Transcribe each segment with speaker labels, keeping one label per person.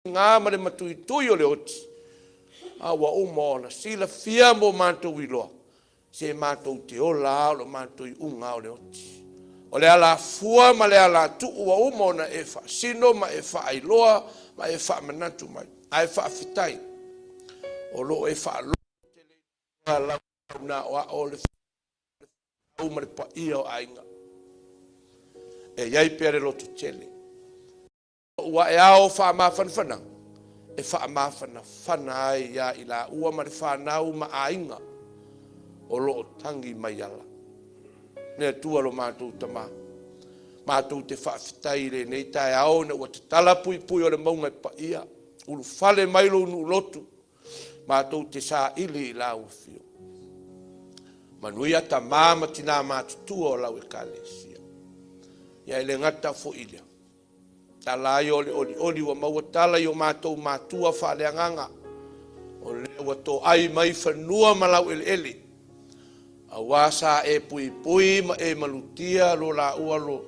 Speaker 1: Gā ma le matuitui o le oti, a ua uma ona silafia mo matou iloa, se matou te ola lava o lo matou iuga lava o le oti. O le alafua ma le alatuu ua uma ona e faasino ma e faailoa ma e faamanatu mai. Ae faafetai o lo o e faalototeleina lau aoao o le ma le paia o aiga e i ai pea le lototele. Lou aeao faamafanafanaga e faamafanafana ai ia i laua ma le fanau ma aiga o lo o tagi mai ala. Le Atua lo matou Tama, matou te faafetai i lenei taeao ina ua tatala puipui o le mauga e paia, ulufale mai lou nuu lotu matou te saili i lau afio. Manuia tama ma tina matutua o lau Ekalesia. Ia e le gata foi i lea, tala lava ia o le olioli ua maua tala i o matou matua faaleagaga, o lea ua toai mai fanua ma laueleele, aua sa e puipui ma e malutia lo laua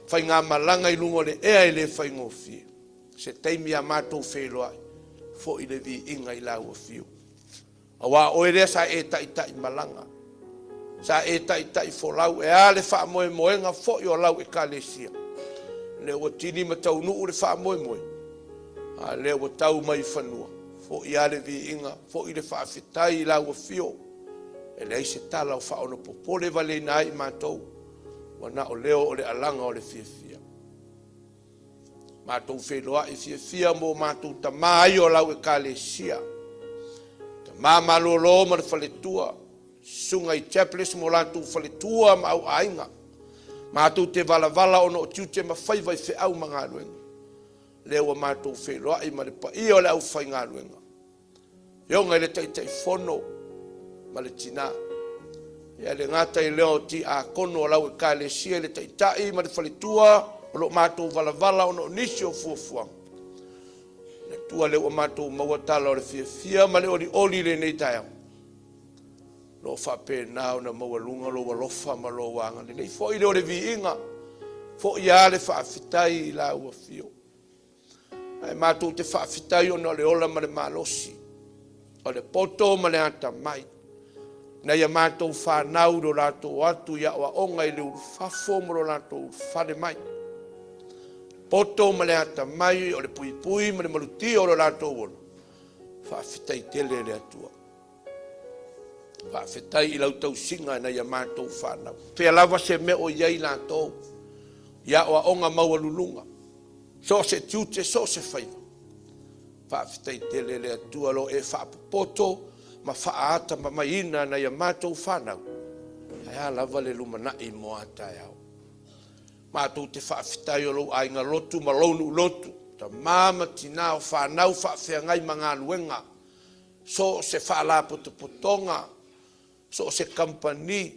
Speaker 1: faigamalaga i luga o le ea e le faigofie. Se taimi a matou feiloai, foi le viiga i lau afio. Aua o oe lea sa e taitaimalaga, sa e taitaifolau, e a le faamoemoega foi o lau Ekalesia, lea ua tini ma taunuu le faamoemoe, a o lea ua tau mai i fanua. Foi lava le viiga, foi le faafetai i lau afio. E leai se tala o faaonopopole valeina ai i matou, ua na o leo o le alaga o le fiafia. Matou feiloai fiafia ma o matou tama ia o lau Ekalesia, tama malolo ma le faletua, susuga i chaplains ma o latou faletua ma auaiga. Matou te valavala ona o tiute ma faiva i feau ma galuega. Lea ua matou feiloai ma le paia o le aufaigaluega. Afioga i le Taitaifono ma le tina, e le gata i lea o tiakono o lau Ekalesia i le taitai ma le faletua o lo o matou valavala ona o nisi o fuafuaga. Le Atua lea ua matou maua tala o le fiafia ma le olioli i lenei taeao, o lo o faapena ona maualuga lou alofa ma lou agalelei. Foi lea o le viiga, foi lava le faafetai i lau afio. Ae matou te faafetai ona o le ola ma le malosi, o le poto ma le atamai, nai a matou fanau i lo latou o atu i aoaoga i le ulufafo ma lo latou ulufale mai. Poto ma le atamai o le puipui ma le malutia o lo latou ola, faafetai tele i le Atua. Faafetai i lau tausiga i nai a matou fanau. Fea lava se mea o i ai latou i aoaoga maualuluga, so o se tiute, so o se faiva. Faafetai tele le Atua o lo o e faapopoto ma faaatamamaiina nai a matou fanau, ae a lava le lumanai mo a taeao. Matou te faafetai o lou aiga lotu ma lou nuu lotu, tama ma tina o fanau faafeagai ma galuega, so o se faalapotopotoga, so o se kamupani,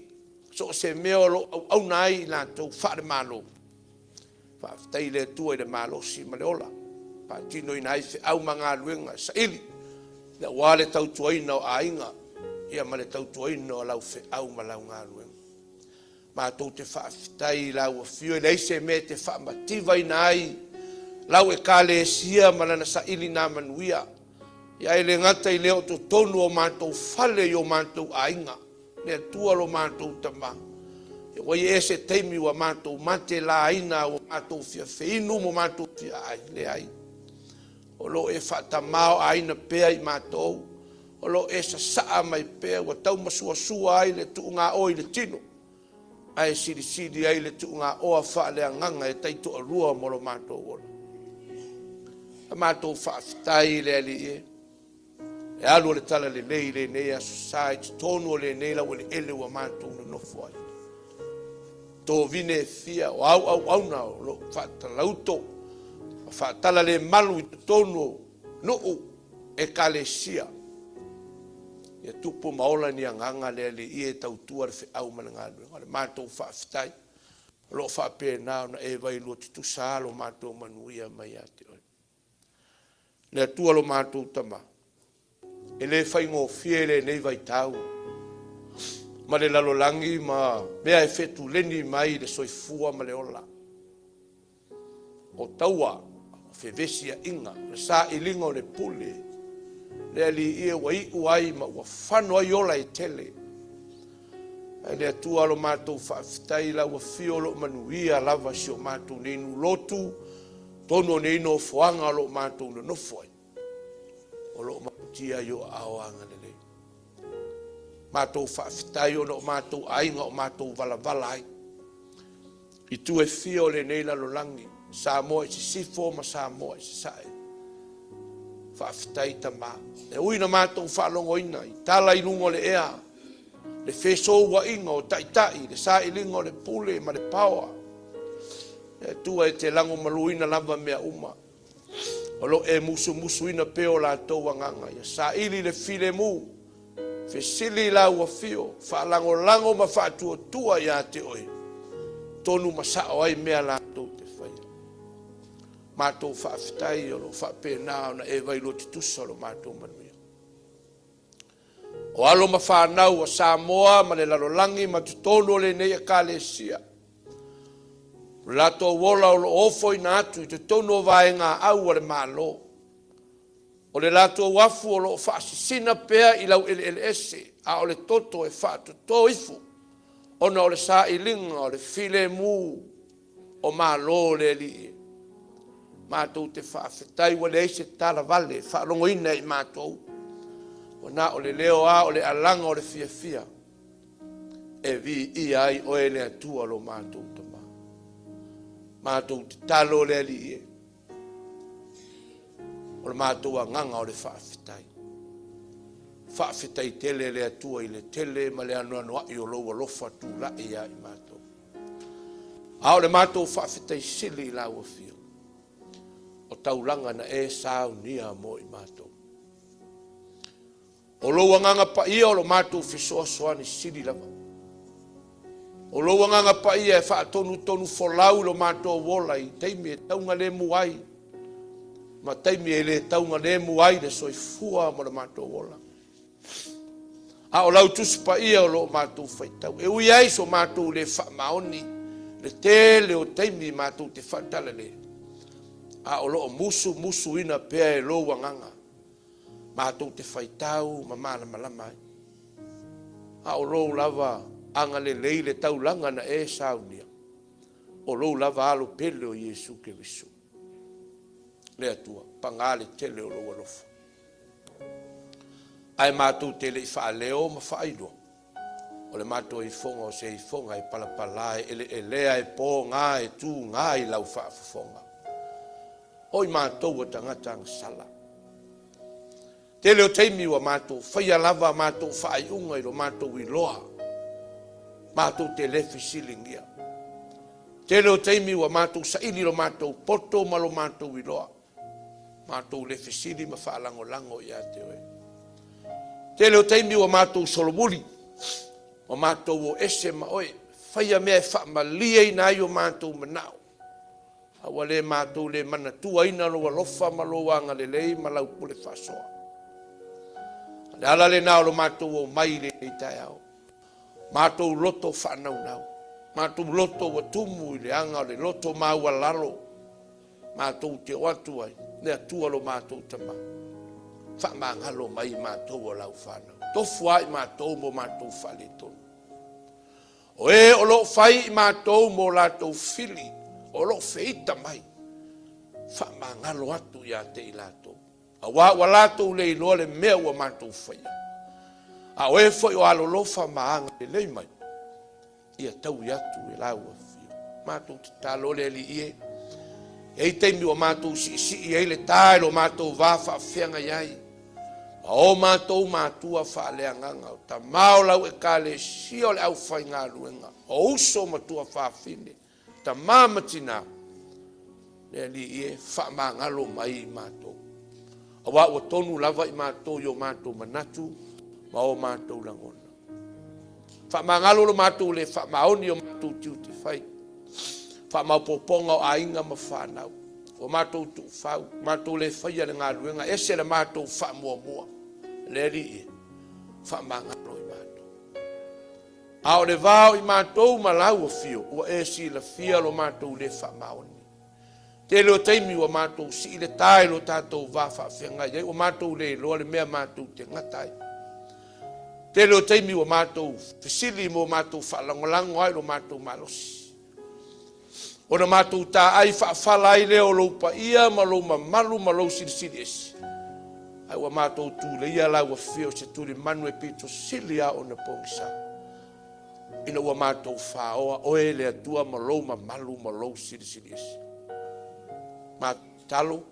Speaker 1: so o se mea o lo o auauna ai i latou faale-Malo. Faafetai i le Atua i le malosi ma le ola e faatinoina ai feau ma galuega e saili aua le tautuaina o aiga ma le tautuaina o lau feau ma lau galuega. Matou te faafetai i lau afio, e leai se mea e te faamativaina ai lau Ekalesia ma lana sailiga manuia. Ia e le gata i lea o totonu o matou fale i o matou aiga, le Atua lo matou Tama, ua i ai ea se taimi ua matou matelaina, ua matou fia feinu ma matou fia aai? Leai. O lo o e faatamaoaiina pea i matou, o lo o e sasaa mai pea, ua tau masuasua ai le tuugaoa i le tino, ae silisili ai le tuugaoa faaleagaga e taitoalua mo lo matou ola. A matou faafetai i le Alii e, le alu o le talalelei i lenei aso sa i totonu o lenei laueleele ua matou nonofo ai. Tovine e fia o au auauna o lo o faatalauto ma faatalale-malu i totonu o nuu ekalesia. Ia tupu ma ola ni agaga le Alii e tautua le feau ma le galuega. O le matou faafetai o lo o faapena ona e vailua tutusa lava lo matou manuia mai ia te oe. Le Atua lo matou Tama, e le faigofie lenei vaitau ma le lalolagi ma mea e fetuleni mai le soifua ma le ola. O taua, o Fevesiaiga, o le sailiga o le pule, le Alii e ua iu ai ma ua fano ai ola e tele. Ae le Atua lo matou faafetai i lau afio o lo o manuia lava si o matou nei nuu lotu, totonu o nei nofoaga o lo o matou nonofo ai, o lo o malutia ai ou aao agalelei. Matou faafetai ona o matou aiga o matou valavala ai i itu e fia o lenei lalolagi, Samoa i Sisifo ma Samoa i Sasae. Faafetai Tama. E ui ina matou faalogoina i tala i luga o le ea, le fesouaiga o taitai, le sailiga o le pule ma le paoa, Le Atua e te lagomaluina lava mea uma. O lo o e musumusuina pea o latou agaga ia saili le filemu, fesili i lau afio, faalagolago ma faatuatua ia te oe, tonu ma sao ai mea latou te faia. Matou faafetai o lo o faapena ona e vailua tutusa lo matou manuia. O alo ma fanau a Samoa ma le lalolagi ma totonu o lenei Ekalesia, o le latou ola o lo o ofoina atu i totonu o vaegaau a le Malo. O le latou afu o lo o faasisina pea i laueleele ese, a o le toto e faatoto ifo ona o le sailiga o le filemu o Malo le Alii e. Matou te faafetai ua leai se talavale e faalogoina e i matou, ua na o le leo lava o le alaga o le fiafia e viia ai Oe le Atua lo matou Tama. Matou tatalo le Alii e, o le matou agaga o le faafetai. Faafetai tele le Atua i le tele ma le anoanoai o lou alofa tulai ia i matou. A o le matou faafetai sili i lau Afioga, o taulaga na e saunia mo i matou. O lou Agaga Paia o lo matou fesoasoani sili lava. O lou Agaga Paia e faatonutonu folau i lo matou ola i taimi e taugalemu ai ma taimi e le taugalemu ai le soifua ma lo matou ola. A o lau Tusi Paia o lo o matou faitau, e ui ai so matou le faamaoni le tele o taimi matou te faatalale, a o lo o musumusuina pea e lou Agaga matou te faitau ma malamalama ai. A o lou lava agalelei le taulaga na e saunia, o lou lava Alo pele o Iesu Keriso. Le Atua, paga le tele o lou alofa. Ae matou te le i faaleo ma faailoa, o le matou ifoga o se ifoga e palapala, e eleelea, e poga, e tuga i lau faafofoga. O i matou o tagata agasala. Tele o taimi ua matou faia lava a matou faaiuga i lo matou iloa, matou te le fesiligia. Tele o taimi ua matou saili lo matou poto ma lo matou iloa, matou le fesili ma faalagolago ia te oe. Tele o taimi ua matou solomuli, ua matou o ese ma oe, faia mea e faamalieina ai o matou manao. A ua le matou le manatuaina lou alofa ma lou agalelei ma lau pule faasoa. O le ala lena o lo matou omai i lenei taeao, matou loto faanaunau, matou loto ua tumu i le aga o le loto maualalo, matou te o atu ai, le Atua lo matou Tama, faamagalo mai i matou o lau fanau, tofu lava i matou mo matou faaletonu. O e o lo o fai i matou mo latou fili, o lo o feita mai, faamagalo atu ia te i latou, aua ua latou le iloa le mea ua matou faia. A o e foi o alolofa ma agalelei mai, ia taui atu e lau Afioga. Matou tatalo le Alii e, e i ai taimi ua matou siisii ai le ta i lo matou va faafeagai ai, ma o matou matua faaleagaga, o tama o lau Ekalesia o le aufaigaluega, o uso ma tuafafine, tama ma tina, le Alii e, faamagalo mai i matou, aua ua tonu lava i matou i o matou manatu ma o matou lagona. Faamagalo lo matou le faamaoni o matou tiute fai, faamaopoopoga o aiga ma fanau, ua matou tuufau, matou le faia le galuega, ese le matou faamuamua, le Alii e, faamagalo i matou. A o le va o i matou ma lau afio, ua e silafia lo matou le faamaoni. Tele o taimi ua matou sii le ta i lo tatou va faafeagai ai, ua matou le iloa le mea matou te gata ai. Tele o taimi ua matou fesili ma ua matou faalagolago ai lo matou malosi. Ona matou taai faafala ai lea o lou paia ma lou mamalu ma lou silisili ese, ae ua matou tuleia lau afio i se tulimanu e pito sili lava ona pogisa, ina ua matou faoa oe le Atua ma lou mamalu ma lou silisili ese. Matou tatalo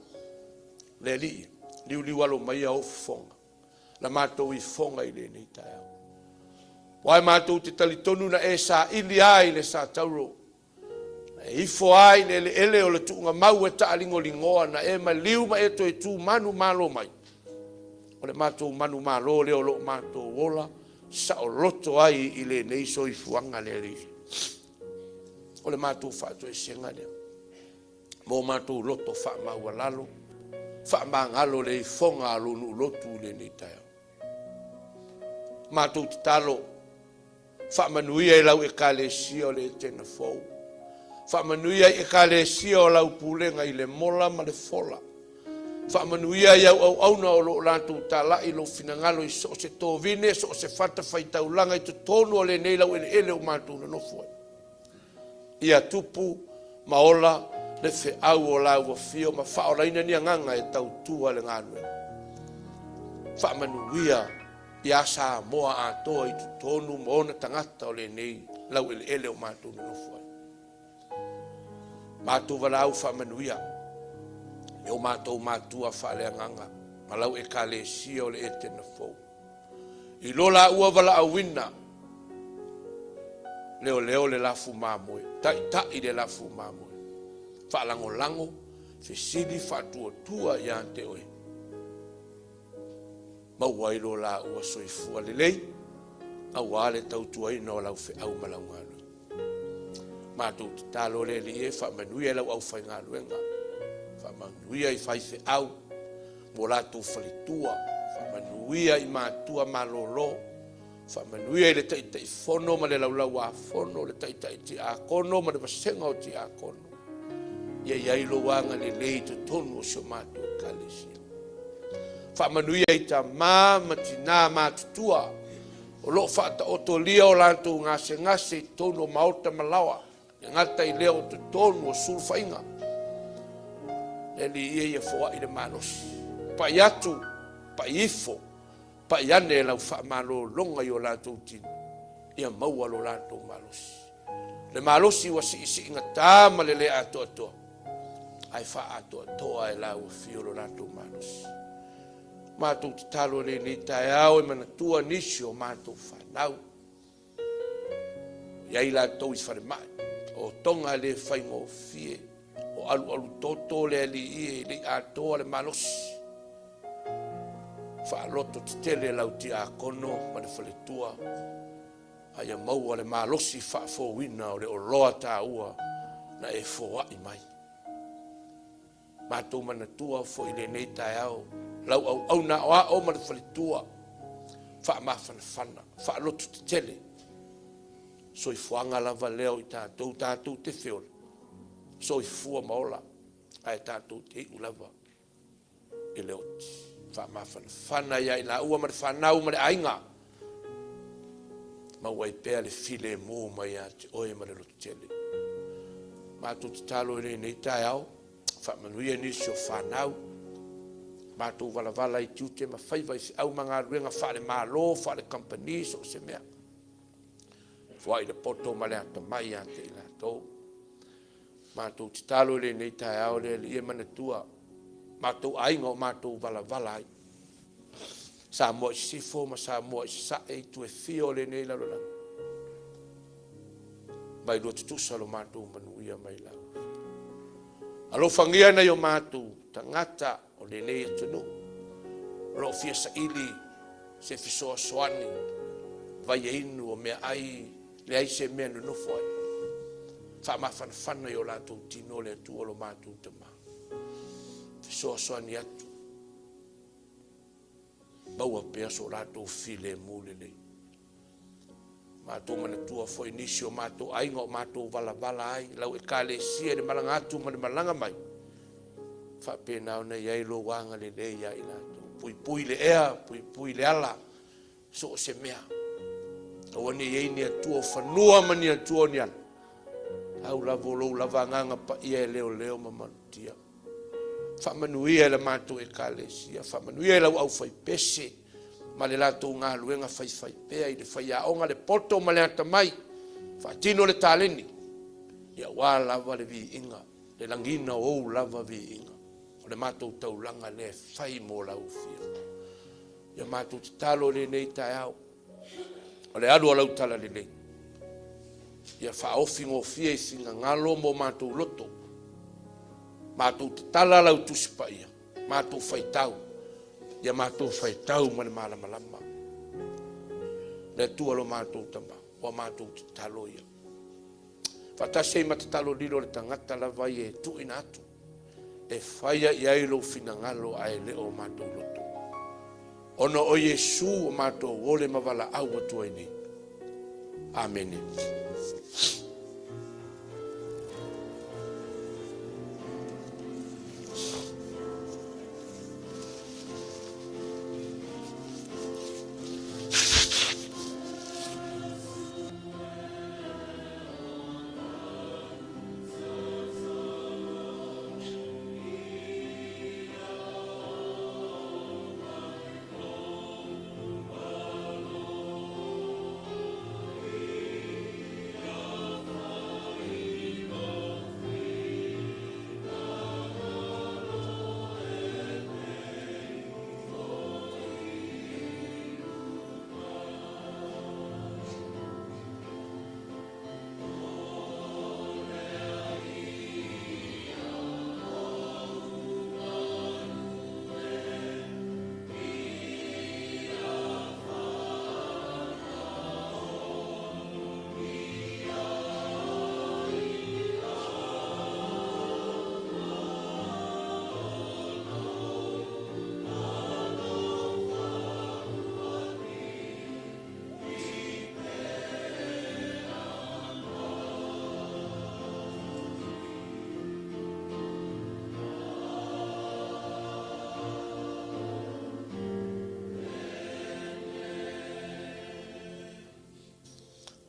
Speaker 1: le Alii, liuliualo maia ou fofoga, la matou ifoga i lenei taeao. Aua e matou te talitonu na e saili lava i le satauro, na e ifo lava i le eleele o le tuugamau e taaligoligoa, na e maliu ma e toe tu manumalo mai. O le matou manumalo lea o lo o matou ola saoloto ai i lenei soifuaga le Alii. O le matou faatoesega lea mo matou loto faamaualalo, faamagalo le ifoga a lou nuu lotu i lenei taeao. Matou tatalo, faamanuia i lau Ekalesia o le Etena Fou, faamanuia i Ekalesia o lau pulega i le mola ma le fola, faamanuia i au auauna o lo o latou talai lou finagalo i so o se tovine, so o se fatafaitaulaga i totonu o lenei laueleele o matou nonofo ai. Ia tupu ma ola le feau o lau afio ma faaolaina ni agaga e tautua le galuega. Faamanuia ia Samoa atoa i totonu ma ona tagata o lenei laueleele o matou nonofo ai. Matou valaau faamanuia i o matou matua faaleagaga ma lau Ekalesia o le Etena Fou. I lo laua valaauina, leoleo le lafu mamoe, taitai le lafu mamoe, faalagolago, fesili, faatuatua ia te oe, maua ai lo laua soifua lelei aua le tautuaina o lau feau ma lau galuega. Matou tatalo le Alii e faamanuia i lau aufaigaluega, faamanuia i faifeau mo latou faletua, faamanuia i matua malolo, faamanuia i le Taitaifono ma le Laulau-a-Fono, le Taitai Tiakono ma le vasega o Tiakono. Ia i ai lou agalelei i totonu o si o matou Ekalesia. Faamanuia i tama ma tina matutua o lo o faataotolia o latou gasegase i totonu o maota ma laoa, e gata i lea o totonu o sulufaiga. Le Alii e ia foai le malosi, pai atu, pai ifo, pai ane lau faamalologa i o latou tino, ia maua lo latou malosi. Le malosi ua siisiigata ma le le atoatoa, ae faaatoatoa e lau afio lo latou malosi. Matou tatalo i lenei taeao e manatua nisi o matou fanau. I ai latou i falemai, o toga le faigofie, o alualu toto le alii e le i atoa le malosi. Faaloto tetele lau tiakono ma le faletua, a ia maua le malosi faafouina o le oloa taua na e foai mai. Matou manatua foi i lenei taeao lau auauna aoao ma le faletua, faamafanafana, faalototetele. Soifuaga lava lea o i tatou, tatou te feola, soifua ma ola, ae tatou te iu lava i le oti. Faamafanafana ia i laua ma le fanau ma le aiga, maua ai pea le filemu mai ia te oe ma le lototele. Matou tatalo i lenei taeao, faamanuia nisi o fanau, matou valavala i tiute ma faiva i feau ma galuega faale-Malo, faale-kamupani, so o se mea. Foai le poto ma le atamai ia te i latou. Matou tatalo i lenei taeao le Alii e manatua matou aiga o matou valavala ai. Samoa i Sisifo ma Samoa i Sasae i itu e fia o lenei lalolagi. Mai lua tutusa lo matou manuia mai lau. Alofagia nai o matou tagata o lenei atunuu o lo o fia saili se fesoasoani vai e inu o meaai leai se mea nonofo ai. Faamafanafana i o latou tino le Atua lo matou Tama. Fesoasoani atu. Maua pea so latou filemu lelei. Matou manatua foi nisi o matou aiga o matou valavala ai, lau Ekalesia i le malaga atu ma le malaga mai. Faapena ona i ai lou agalelei ia i latou. Puipui le ea, puipui le ala, so o se mea. Aua ne i i ai ni Atua o fanua ma ni Atua o ni ala. Tau lava o lou lava agaga paia e leoleo ma malutia. Faamanuia i le matou ekalesia, faamanuia i lau aufaipese ma le latou galuega faifaipea i le faiaoga, le poto ma le atamai, faatino le taleni, ia aua lava le viiga, le lagiina o ou lava viiga. O le matou taulaga lea e fai mo lau Afioga. Ia matou tatalo i lenei taeao, o le alu o lau talalelei, ia faaofi gofie i finagalo ma o matou loto, matou tatala lau Tusi Paia, matou faitau, ia matou faitau ma le malamalama. Le Atua lo matou Tama, ua matou tatalo ia. Faatasi ai ma tatalo lilo a le tagata lava ia e tuuina atu e faia i ai lou finagalo ae le o matou loto. Ona o Iesu o matou ole ma valaau atu ai nei. Amene.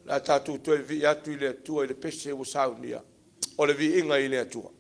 Speaker 1: O le a tatou toe vivii atu i le Atua i le pese ua saunia, o le viiga i le Atua.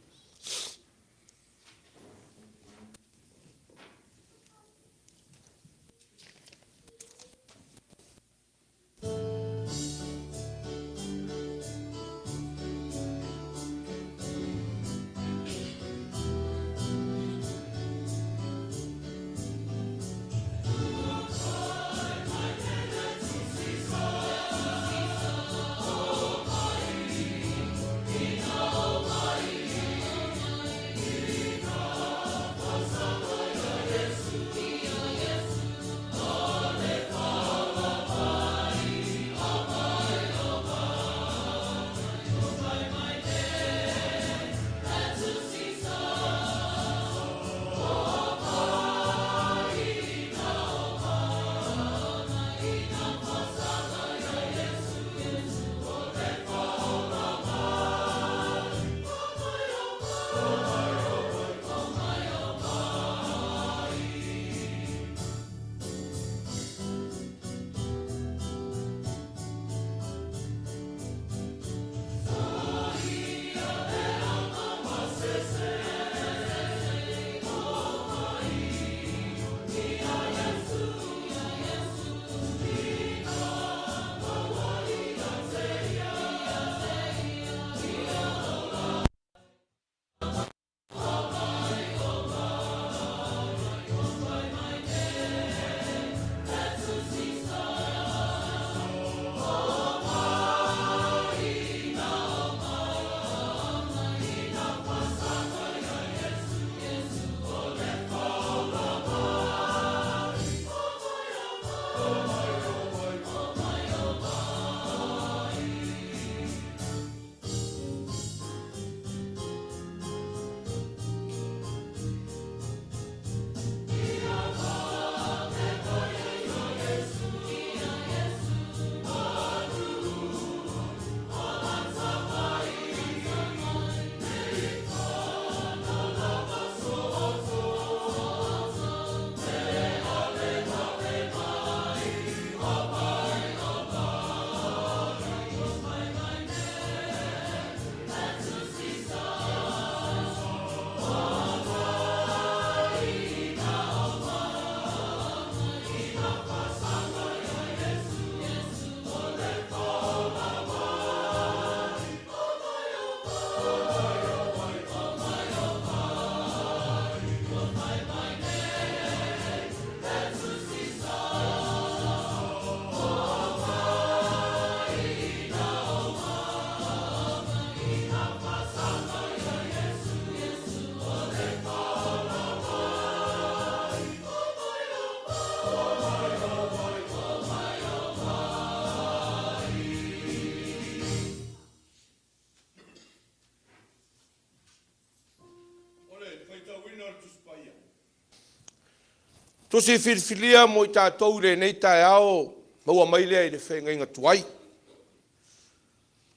Speaker 1: Tusi filifilia mo i tatou i lenei taeao, maua mai lea i le feagaiga tuai.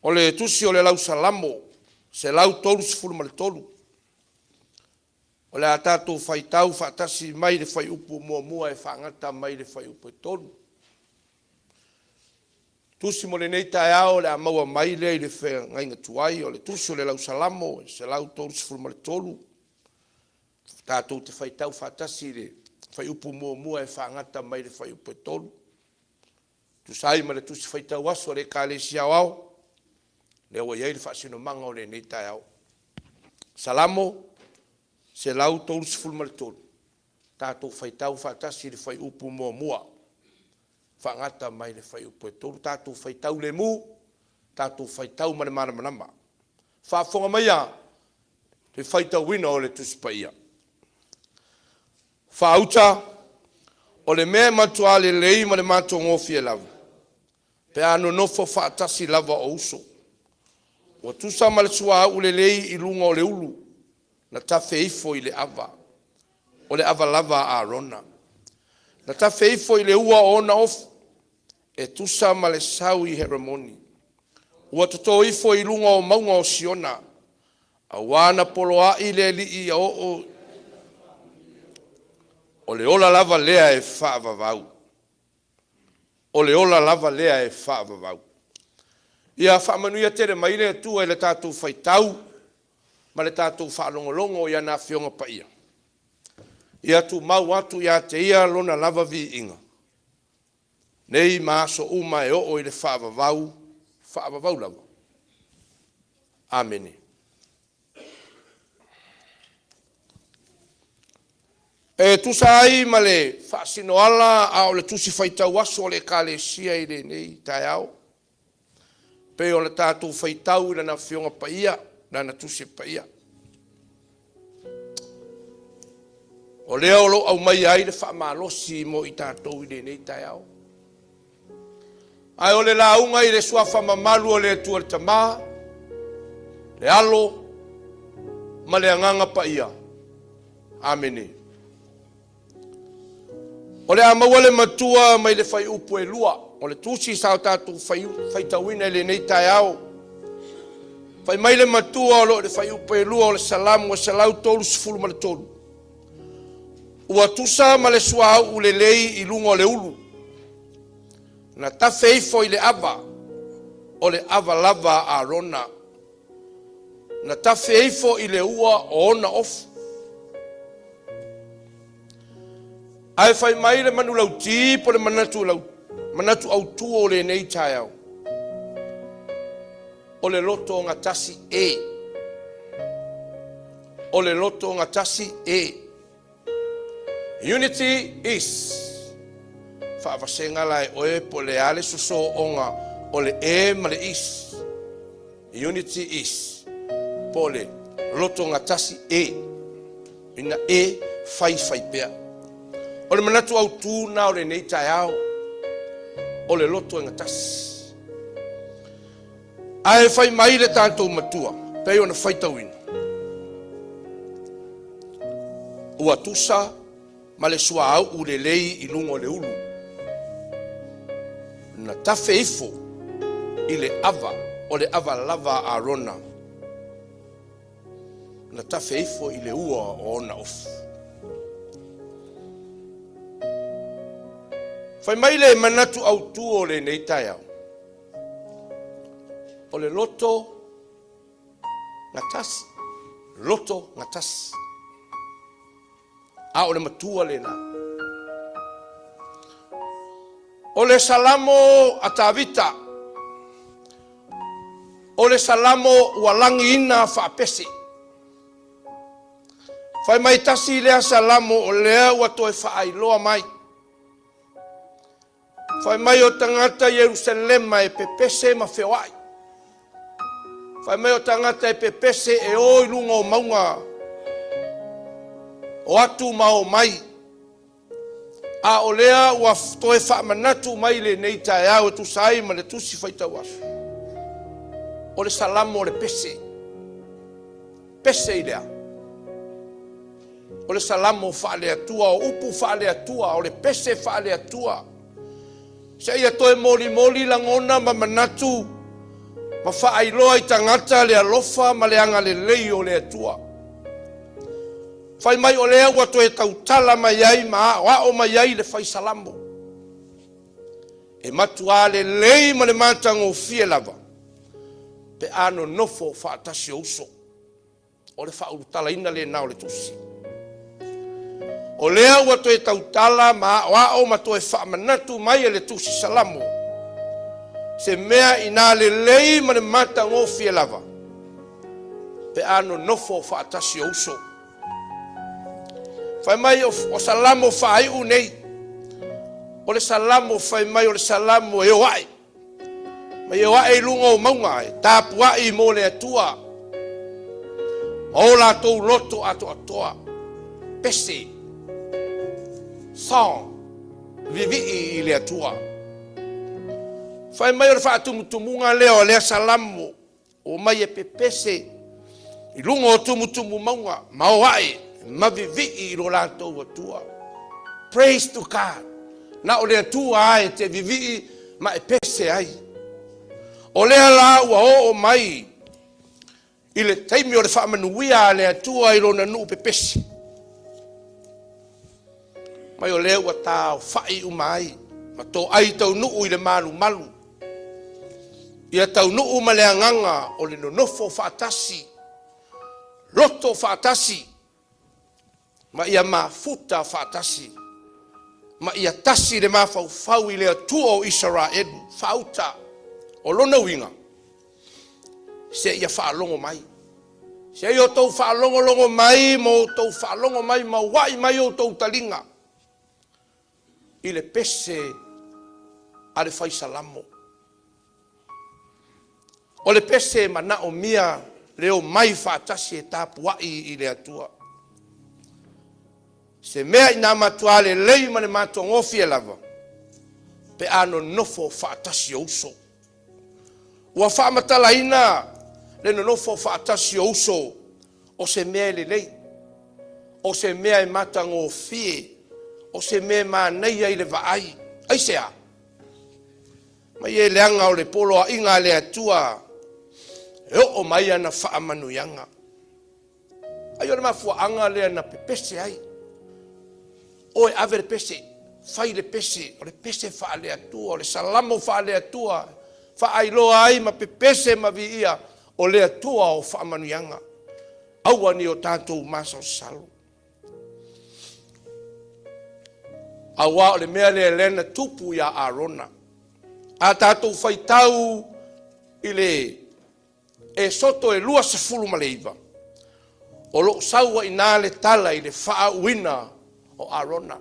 Speaker 1: O le tusi o le Lausalamo 133. O le a tatou faitau faatasi mai le fuaiupu muamua e faagata mai le fuaiupu e 3. Tusi mo lenei taeao o le a maua mai lea i le feagaiga tuai, o le tusi o le Lausalamo 133, tatou te faitau faatasi i le fuaiupu muamua e faagata mai le fuaiupu e 3. Tusa ai ma le Tusi Faitau Aso a le Ekalesia Aoao, lea ua i ai le faasinomaga o lenei taeao. Salamo 133, tatou faitau faatasi i le fuaiupu muamua faagata mai le fuaiupu e 3. Tatou faitau lemu, tatou faitau ma le malamalama. Faafofoga maia le faitauina o le Tusi Paia. Faauta, o le mea e matua lelei ma le matagofie lava pe a nonofo faatasi lava o uso. Ua tusa ma le suauu lelei i luga o le ulu na tafe ifo i le ava, o le ava lava a Arona. Na tafe ifo i le ua o ona ofu, e tusa ma le sau i Heremoni. Ua toto ifo i luga o mauga o Siona, auā na poloai le Alii ia oo, o le ola lava lea e faavavau. O le ola lava lea e faavavau. Ia faamanuia tele mai le Atua i le tatou faitau ma le tatou faalogologo i ana Afioga Paia. Ia tumau atu ia te Ia Lona lava viiga, nei ma aso uma e oo i le faavavau, faavavau lava. Amene. E tusa ai ma le faasinoala a o le tusi faitau aso a le Ekalesia i lenei taeao, pei ona tatou faitau i Lana Afioga Paia, Lana Tusi Paia, o lea o lo o aumaia ai le faamalosi mo i tatou i lenei taeao. Ae o le lauga i le suafa mamalu o le Atua le Tama, le Alo ma le Agaga Paia. Amene. O le a maua le matua mai le fuaiupu e 2 o le tusi sa o tatou faitauina i lenei taeao. Fai mai le matua o lo o i le fuaiupu e 2 o le Salamo 133. Ua tusa ma le suauu lelei i luga o le ulu, na tafe ifo i le ava, o le ava lava a Arona, na tafe ifo i le ua o ona ofu. Ae fai mai le manulauti po o le manatu, lau, manatu autu o lenei taeao, o le loto ogatasi e. O le loto ogatasi e. Unity is. Faavasega la e oe po o le a le sosooga o le e ma le is. Unity is. Po o le loto gatasi e. Ina e faifai pea. O le manatu autū na o lenei taeao, o le loto e gatasi. Ae fai mai le tatou matua, pei ona faitauina, ua tusa ma le suauu lelei i luga o le ulu, na tafe ifo i le ava, o le ava lava a Arona, na tafe ifo i le ua o ona ofu. Fai mai le manatu autū o lenei taeao, o le loto gatasi, loto gatasi. A o le matua lena. O le Salamo a Tavita, o le Salamo ua lagiina faapese. Fai mai tasi lea Salamo o lea ua toe faailoa mai. Fai mai o tagata Ierusalema e pepese ma feoai. Fai mai o tagata e pepese e o i luga o mauga, o atu ma o mai. A o lea ua toe faamanatu mai lenei taeao e tusa ai ma le tusi faitau aso. O le salamo o le pese. Pese i le a? O le Salamo faale-Atua, o upu faale-Atua, o le pese faale-Atua. Seia toe molimoli lagona ma manatu ma faailoa i tagata le alofa ma le agalelei o le Atua. Fai mai o lea ua toe tautala mai ai ma aoao mai ai le fai Salamo. E matuā lelei ma le matagofie lava pe a nonofo faatasi o uso. O le faaulutalaina lena o le tusi. O lea ua toe tautala ma aoao ma toe faamanatu mai e le tusi Salamo, se mea inā lelei ma le matagofie lava pe a nonofo faatasi o uso. Fai mai o Salamo faaiu nei, o le Salamo fai mai o le Salamo e o ae. Ma e o ae i luga o mauga e tapuai mo le Atua ma o latou loto atoatoa, pese, song, vivii i le Atua. Fai mai o le faatumutumuga lea o lea Salamo, Omai e pepese i luga o tumutumu mauga ma o ae ma vivii i lo latou Atua. Praise to God. Na o le Atua lava e te vivii ma e pese ai. O lea la ua oo mai i le taimi o le faamanuia a le Atua i lona nuu pepese. Mai o lea ua taofai uma ai ma toai taunuu i le malumalu. Ia taunuu ma le agaga o le nonofo faatasi, loto faatasi, ma ia mafuta faatasi, ma ia tasi le mafaufau i le Atua o Isaraelu, faauta. O lona uiga, seia faalogo mai. Seia outou faalogologo mai ma outou faalogo mai ma ua'i mai outou taliga i le pese a le Fai Salamo. O le pese e manaomia le omai faatasi e tapuai i le Atua. Se mea ina matua lelei ma le matagofie lava pe a nonofo faatasi o uso. Ua faamatalaina le nonofo faatasi o uso o se mea e lelei, o se mea e matagofie, o se mea e manaia i le vaai. Aisea? Mai e leaga o le poloaiga a le Atua e oo mai ana faamanuiaga. Ai o le mafuaaga lea na pepese ai. Oe ave le pese, fai le pese, o le pese faale-Atua, o le salamo faale-Atua, faailoa ai ma pepese ma viia o le Atua o faamanuiaga. Aua ne i o tatou masalosalo. Aua o le mea lea lea na tupu ia Arona. A tatou faitau i le Esoto e 29, o lo o sau ai i ina le tala i le faauuina o Arona.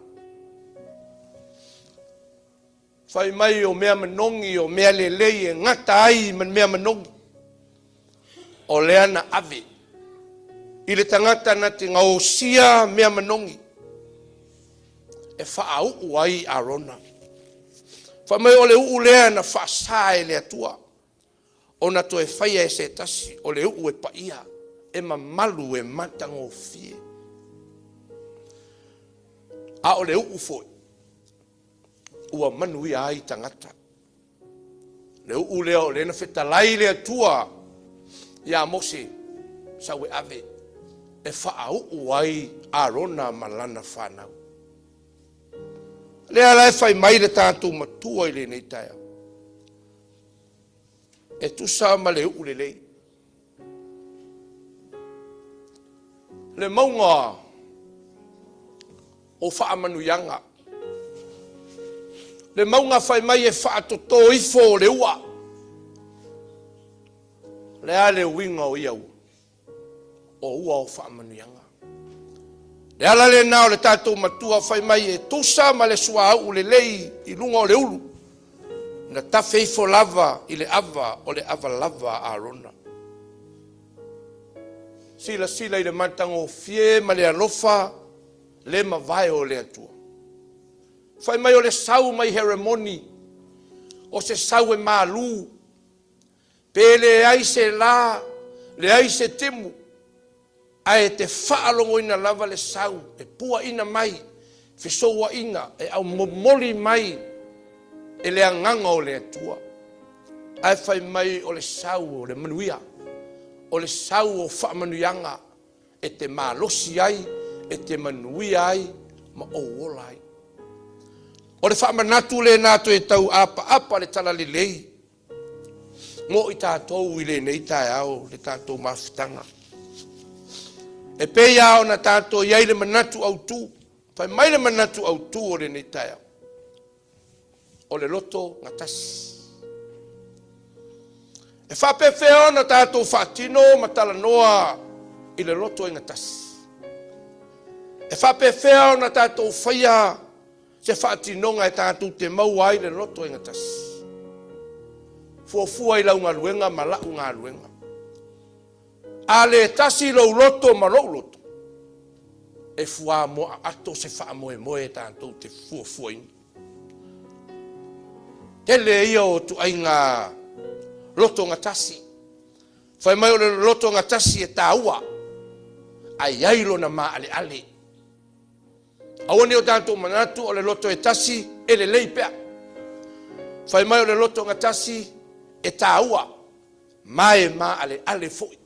Speaker 1: Fai mai o mea manogi, o mea lelei e gata ai ma mea manogi, o lea na ave i le tagata na te gaosia mea manogi e faauu ai Arona. Fai mai o le uu lea na faasa e le Atua ona toe faia e se tasi o le uu e paia, e mamalu, e matagofie. A o le uu foi ua manuia ai tagata. Le uu lea o lea na fetalai le Atua ia Mose, sau e ave e faauu ai Arona ma lana fanau. Lea la e fai mai le tatou matua i lenei taeao. E tusa ma le uu lelei. Le mauga o faamanuiaga. Le mauga fai mai e faatoto ifo le ua. O le a le uiga o ia ua? O ua o faamanuiaga. Le ala lena o le tatou matua fai mai e tusa ma le suauu lelei i luga o le ulu, na tafe ifo lava i le ava o le ava lava a Arona. Silasila i le matagofie ma le alofa le mavae o le Atua. Fai mai o le sau mai Heremoni, o se sau e malu, pe leai se la, leai se timu. Ae e te faalogoina lava le sau e puaina mai, fesouaina, e aumomoli mai e le Agaga o le Atua. Ae fai mai o le sau o le manuia, o le sau o faamanuiaga e te malosi ai, e te manuia ai ma ou ola ai. O le faamanatu lena toe tau apaapa le talalelei mo i tatou i lenei taeao le tatou mafutaga. E pei lava ona tatou i ai le manatu autu, fai mai le manatu autu o lenei taeao, o le loto gatasi. E faapefea ona tatou faatino ma talanoa i le loto e gatasi? E faapefea ona tatou faia se faatinoga e tatou te maua ai le loto e gatasi? Fuafua i lau galuega ma la'u galuega. A le tasi lou loto ma lou loto, e fuamoa aato se faamoemoe tatou te fuafuaina. Tele ia o ituaiga loto gatasi. Fai mai o le loto gatasi e taua, ae i ai lona maaleale. Aua ne i o tatou manatu o le loto e tasi e lelei pea. Fai mai o le loto gatasi e taua, ma e maaleale foi.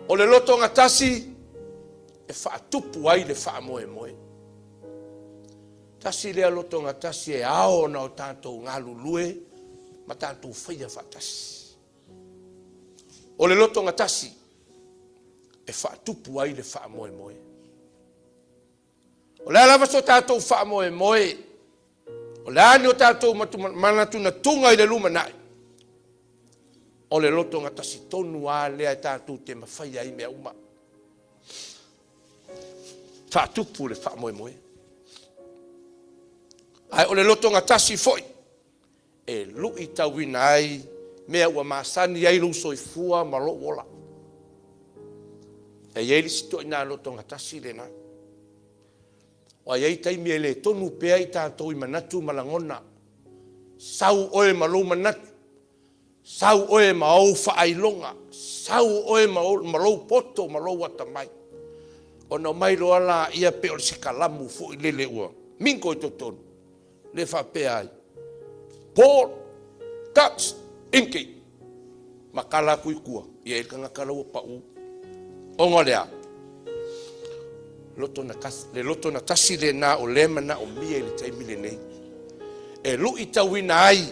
Speaker 1: O le loto gatasi e faatupu ai le faamoemoe. Tasi lea loto gatasi e ao ona o tatou galulue ma tatou faia faatasi. O le loto gatasi e faatupu ai le faamoemoe. O le a lava so tatou faamoemoe, o le a ni o tatou manatunatuga i le lumanai, o le loto gatasi tonu lava lea e tatou te mafaia ai mea uma. Faatupu le faamoemoe. Ae o le loto gatasi foi e luitauina ai mea ua masani ai lou soifua ma lou ola. E i ai le isi ituaiga lotogatasi lena. Aua e i ai taimi e le tonu pea i tatou i manatu ma lagona. Sau oe ma lou manatu, sau oe ma ou faailoga, sau oe ma lou poto ma lou atamai. Ona omai loa laia pei o se kalamu foi lele ua mingo i totonu, lea faapea ai, Paul Touch Inki ma kala atu i tua, ia e le tagata la ua pau. Ona o le a? Le loto na tasi lena o lea e manaomia i le taimi lenei. E luitauina ai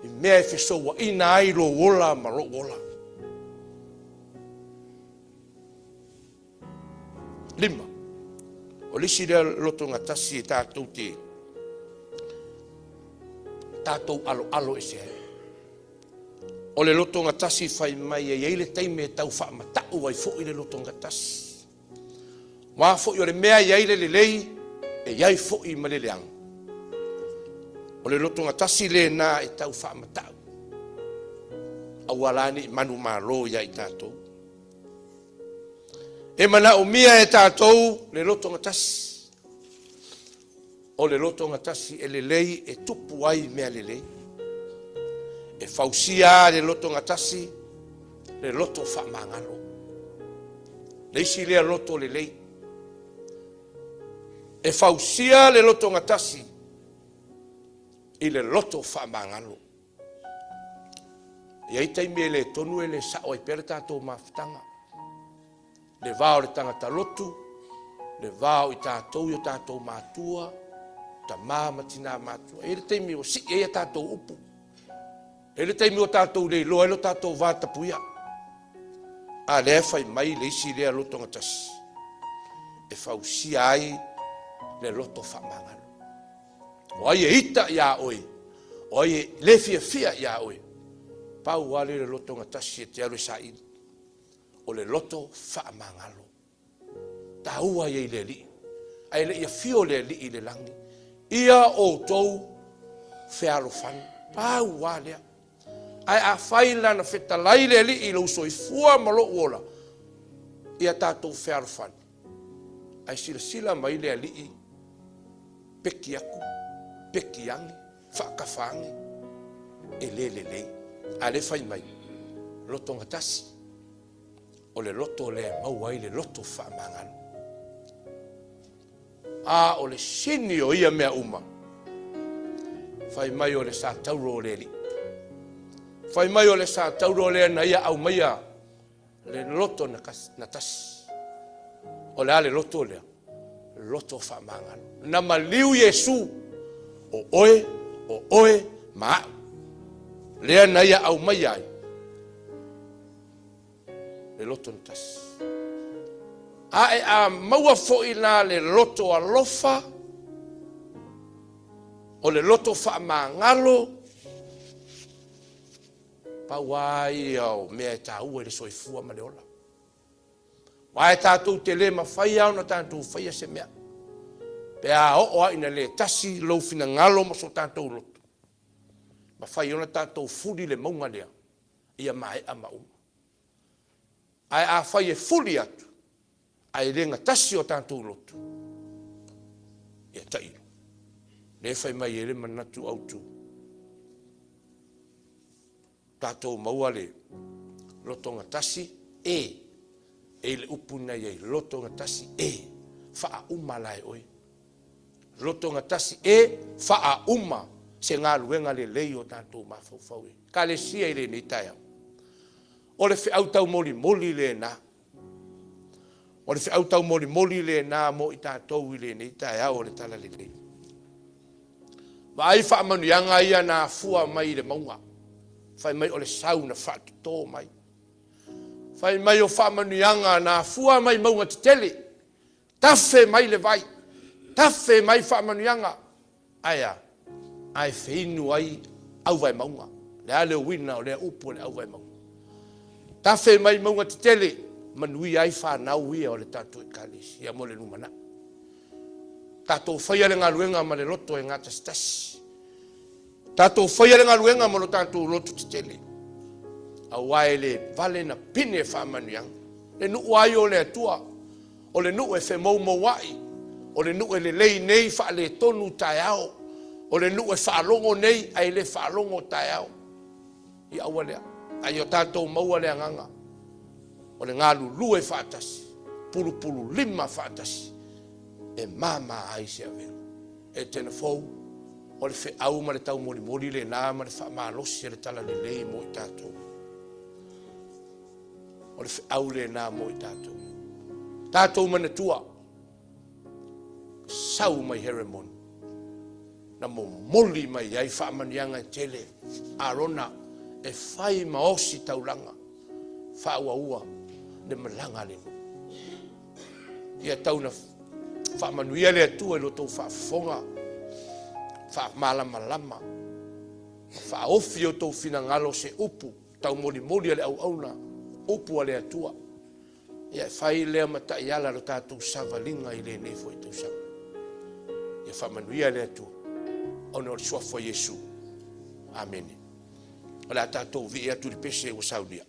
Speaker 1: i mea e fesouaina ai lou ola ma lou ola. 5. O le isi lea lotogatasi e tatou te tatou aloalo ese ai. O le lotogatasi fai mai e i ai le taimi e tau faamata'u ai foi le lotogatasi. Aua foi o le mea e i ai le lelei, e i ai foi ma le leaga. O le lotogatasi lena e tau faamata'u, aua la ne i manumalo ia i tatou. E manaomia e tatou le lotogatasi. O le lotogatasi e lelei e tupu ai mea lelei. E fausia le lotogatasi le loto faamagalo. Le isi lea loto lelei. E fausia le lotogatasi i le loto faamagalo. E i ai taimi e le tonu e le sao ai pea le tatou mafutaga. Le va o le tagata lotu, le va o i tatou i o tatou matua, tama ma tina matua. E i ai le taimi ua sii ai a tatou upu. E i ai le taimi ua tatou le iloa ai lo tatou va tapuia. A lea e fai mai le isi lea lotogatasi e fausia ai le loto faamagalo. O ai e ita iā oe, o ai e le fiafia iā oe, pau lava lea o le lotogatasi e te alu e saili, o le loto faamagalo. Taua ia i le Alii, ae le i afio le Alii i le lagi, ia outou fealofani. Pau lava lea. Ae afai la na fetalai le Alii i lou soifua ma lou ola, ia tatou fealofani. Ae silasila mai le Alii, peki atu, peki ane, faatafa ane, e le lelei. A lea fai mai, lotogatasi. O le loto lea e maua ai le loto faamagalo. A o le sini o ia mea uma, fai mai o le satauro o le Alii. Fai mai o le satauro lea na ia aumaia le loto na tasi. O le a le loto lea? Loto faamagalo. Na maliu Iesu, o oe, o oe ma a'u. Lea na ia aumaia ai le loto na tasi. Ae a maua foi la le loto alofa, o le loto faamagalo, pau lava ia o mea e taua i le soifua ma le ola. Aua e tatou te le mafai lava ona tatou faia se mea pe a oo lava ina le tasi lou finagalo ma so tatou loto, mafai ona tatou fuli le mauga lea ia maea ma uma. Ae afai e fuli atu ae le gatasi o tatou loto, ia tailo. Lea e fai mai ai le manatu autu, tatou maua le loto gatasi e, e i le upu na i ai, loto gatasi e, faauma la e oe. Loto gatasi e faauma se galuega lelei o tatou mafaufau i Ekalesia i lenei taeao. O le feau taumolimoli lena. O le feau taumolimoli lena mo i tatou i lenei taeao o le Talalelei. Vaai faamanuiaga ia na afua mai i le mauga. Fai mai o le sau na faatoto mai. Fai mai o faamanuiaga na afua mai mauga tetele. Tafe mai le vai, tafe mai faamanuiaga. Ae a? Ae feinu ai auvaemauga. O le a le uiga o lea upu o le auvaemauga? Tafe mai mauga tetele, manuia ai fanau ia o le tatou Ekalesia mo le lumanai. Tatou faia le galuega ma le loto e gatasitasi. Tatou faia le galuega ma lo tatou loto tetele, aua e le vale na pine faamanuiaga. Le nuu lava ia o le Atua, o le nuu e femoumouai, o le nuu e lelei nei faaletonu taeao, o le nuu e faalogo nei ae le faalogo taeao. Ia aua lea, a ia tatou maua le agaga o le galulue faatasi, pulupululima faatasi, e mama ai se avega. Etena fou, o le feau ma le taumolimoli lena ma le faamalosi a le Talalelei mo i tatou. O le feau lena mo i tatou. Tatou manatua, sau mai Heremoni, na momoli mai ai faamanuiaga e tele, Arona e fai ma osi taulaga, faauaua le malaga a le nuu. Ia tau na faamanuia le Atua i lo outou faafofoga, faamalamalama, ma faaofi i outou finagalo se upu taumolimoli a le auauna, upu a le Atua. Ia e fai lea ma taiala lo tatou savaliga i lenei foi tausaga. Ia faamanuia le Atua ona o le suafa o Iesu. Amene. O le a tatou vii atu i le pese ua saunia.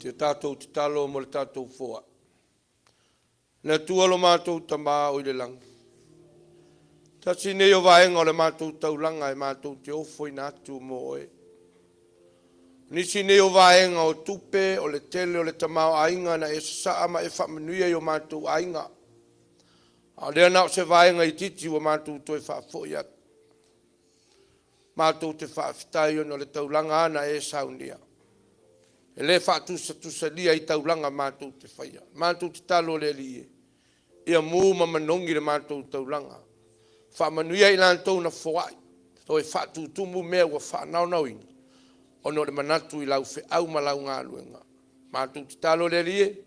Speaker 1: Si a tatou tatalo mo le tatou foai. Le Atua lo matou Tama o i le lagi, tasi nei o vaega o le matou taulaga e matou te ofoina atu mo oe. Nisi nei o vaega o tupe o le tele o le tamaoaiga na e sasaa ma e faamanuia i o matou aiga, a o lea na o se vaega itiiti ua matou toe faafoi atu. Matou te faafetai ona o le taulaga lava na e saunia, e le faatusatusalia i taulaga matou te faia. Matou tatalo i le Alii e, ia mu ma manogi le matou taulaga, faamanuia i latou na foai, toe faatutumu mea ua faanaonaoina ona o le manatu i lau feau ma lau galuega. Matou tatalo i le Alii e,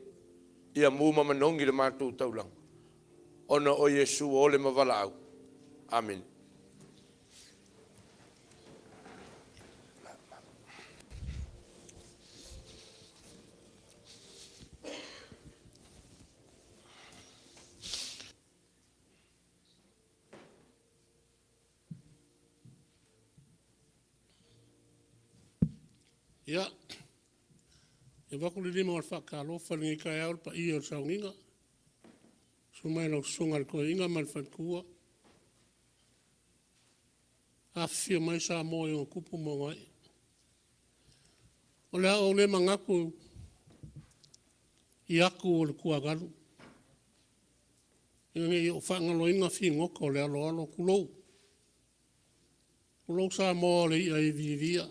Speaker 1: ia mu ma manogi le matou taulaga ona o Iesu ua ole ma valaau. Amene.
Speaker 2: Ia, e avatu le lima o le faatalofa i lenei taeao i le paia o le sauniga, susu mai lau Susuga i le Toeaina ma le Faletua, afifio mai Samoa i ona tupu ma ona ee. O le a ou le manatu i atu o le tuagalu ina ne i ou faagaloina figota o le aloalo, tulou, tulou Samoa o le i'a e viivia,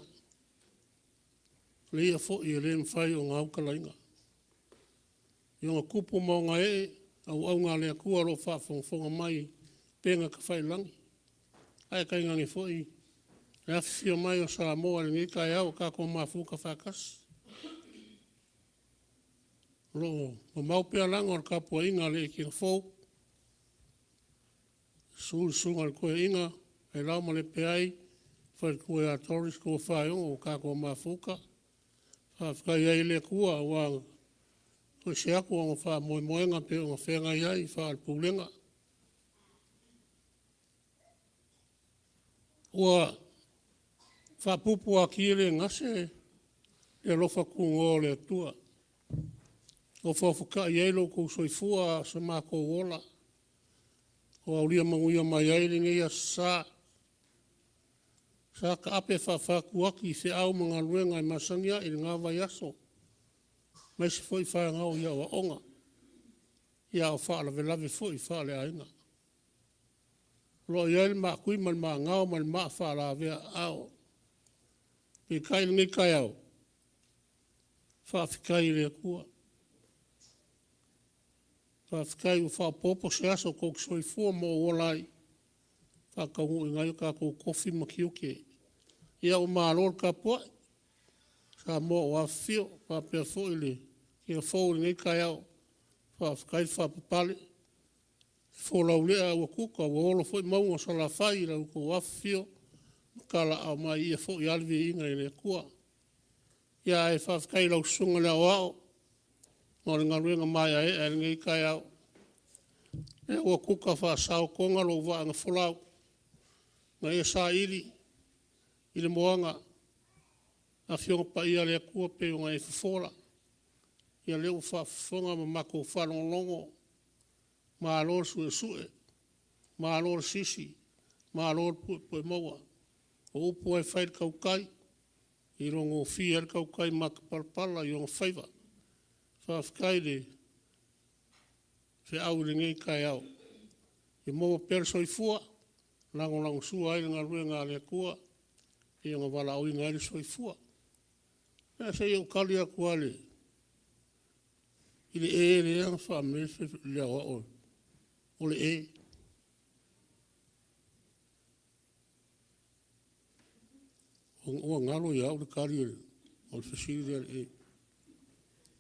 Speaker 2: o le i'a foi e le mafai ona autalaina. I ona tupu ma ona ee, auauna a le Atua o lo o faafogafoga mai i upega tafailagi, ae tainane foi le afifio mai o Samoa i lenei taeao ua tatou mafuta faatasi. O lo o mamao pea laga o le tapuaiga a le Eetia fou, susu le Susuga i le Toeaina Ailaomalepeai, faletua ia Doris Tofaeono ua tatou mafuta, faafetai ai i le Atua aua ua ese atu ona faamoemoega e pei ona feagai ai faale-Pulega. Ua faapuupuu ati e le gase le alofa tunoa o le Atua ua ofaofotai ai lo outou soifua a o so matou ola, ua aulia manuia mai ai lenei aso Sa. Sa taape faa-fatuati feau ma galuega e masani ai i lena vaiaso aemaise foi fanau i aoaoga, a o faalavelave foi faaleaiga. O lo o i ai le maatui ma le maagao ma le maa faalavea aao. Peitai o lenei taeao, faafetai i le Atua, faafetai ua faaopoopo se aso tou te soifua ma ou ola ai e faataunuuina ai o tatou tofi ma tiute. Ia ua malo le tapuai Samoa ua afifio faapea foi le fou i lenei taeao, faafetai le faapalepale, folau lea ae ua tuta, ua olo foi mauga o Salafai i lo outou afifio ma talaaao mai, ia foi lava le viiga i le Atua. Ia ae faafetai i lau Susuga i le Aoao mo le galuega maeaea i lenei taeao. O lea ua tuta faasao Toga lou vaa na folau na e saili i le moana Afioga Paia a le Atua pei ona e fofola, ia o lea ua faafofoga ma matou faalogologo, malo le suesue, malo le sisi, malo le puepuemaua. O upu lava e fai i le tautai, e iloagofie ai le tautai matapalapala i ona faiva. Faafetai i le feau i lenei taeao, ia maua pea le soifua e lagolagosua ai le galuega a le Atua e pei ona valaauina ai le soifua. Ia se i ou tali atu lava i le ē lea na faa le Aoao o le ē. Ua galo ia te au le tali o le fesili lea o le ē.